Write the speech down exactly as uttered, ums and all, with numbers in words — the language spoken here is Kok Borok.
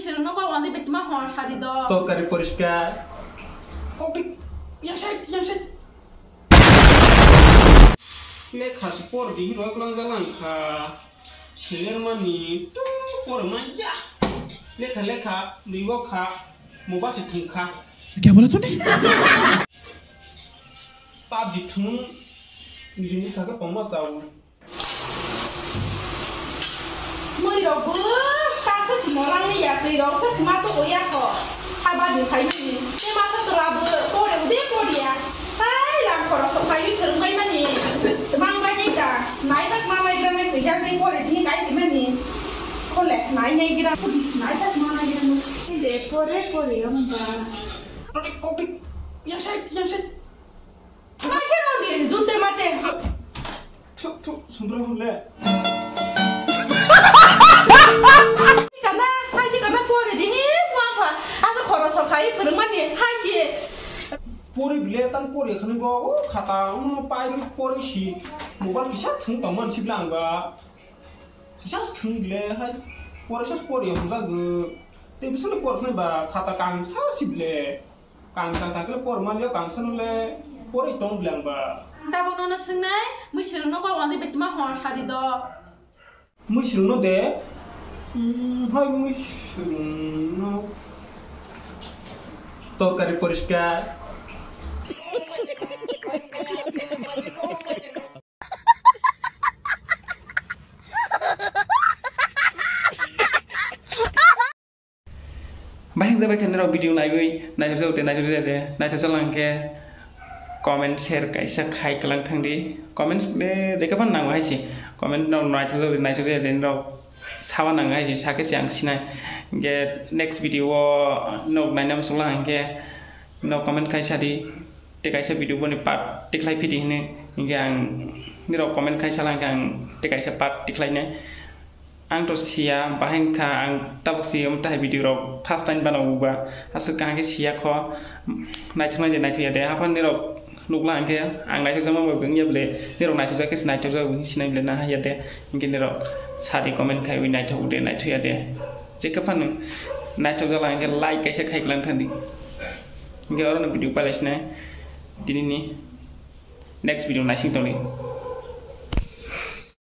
Sirno ko wali betma hon sari do. Torkari poriskar. Kopi, yang sai, yang sai. Lekha se por di rok lang jalang kha. Seler mani tu por ma ya. Lekha lekha, liwo kha, mobile se thung kha. Kya bola tune? PUBG thung, nijini saka pama sao. Mui rok bo taksa si molang ni ya, twi rok sa sima to oya ko. Haba ni phai mani, te ma sa sala bo, pore ude pore ya. Hai lang khoro sok phai wi phwrwng bai mani. Mang bai ni ta, nai tak ma nai gram ni twi jak ni pore di kai di mani. Kole, nai nai gram, nai tak ma nai gram. De pore pore ya mba. Roti kopi, yang sai, yang sai. Maikhe rw di, jute mate. Thu, thu, sundra hule. Kana, hai si kana pore di, hi, ma pha. Asa khoro so khai, phwrwng mani, hai si. Pori bile, tan pori khani bo, o khata, um, pai ri pori si. Mobile kisa thung tong man si blang ba. Kisa thung bile, hai. Pori sa pori hum ga gu. Te bisani pori khani ba, khata kang sa si bile. Kang kang kang kele por malio kang sanu le pori tong blang ba. Tabuk nono swngnai, mui sirwngno kok wngdi betma hor sari do. Mui sirwngno de? Hmm, hai mui sirwngno. Torkari poriskar. Bahai hwnjak bai khe norok video naiwi naithok jak de, naithok jak de, naithok jak lang khe comment, share kaisa khai kwlang thang di. Comment de jekhe phano nango hai se. Comment no naithok jak de, naithok jak de norok saba nango hai se, sakhe se ang sinai. Hinkhe next video o norok naina muchung lang hinkhe norok comment khai sa di. Tei kaisa video boni part tikhlai phidi hwnwi hinkhe ang norok comment khai sa lang hinkhe ang tei kaisa part tikhlai nai. Ang to siya, bahai wngkha, ang tabuk si omo tahai video rok first time bana uba. Aswk kaham khe siya kho, naithoknai de naithokya de, haphano nirok nukla hwnkhe ang naithokjakma bai wngya bwle, nirok naithokjak khe se naithokjak wngwi sinai bwle, nang haiya de, hinkhe nirok sadi comment khaiwi naithok de naithokya de. Jekhe phano naithokjak la hinkhe like kaisa khai kwlang thangdi. Hinkhe oro no video pailai sinai, tini ni next video naising tongdi.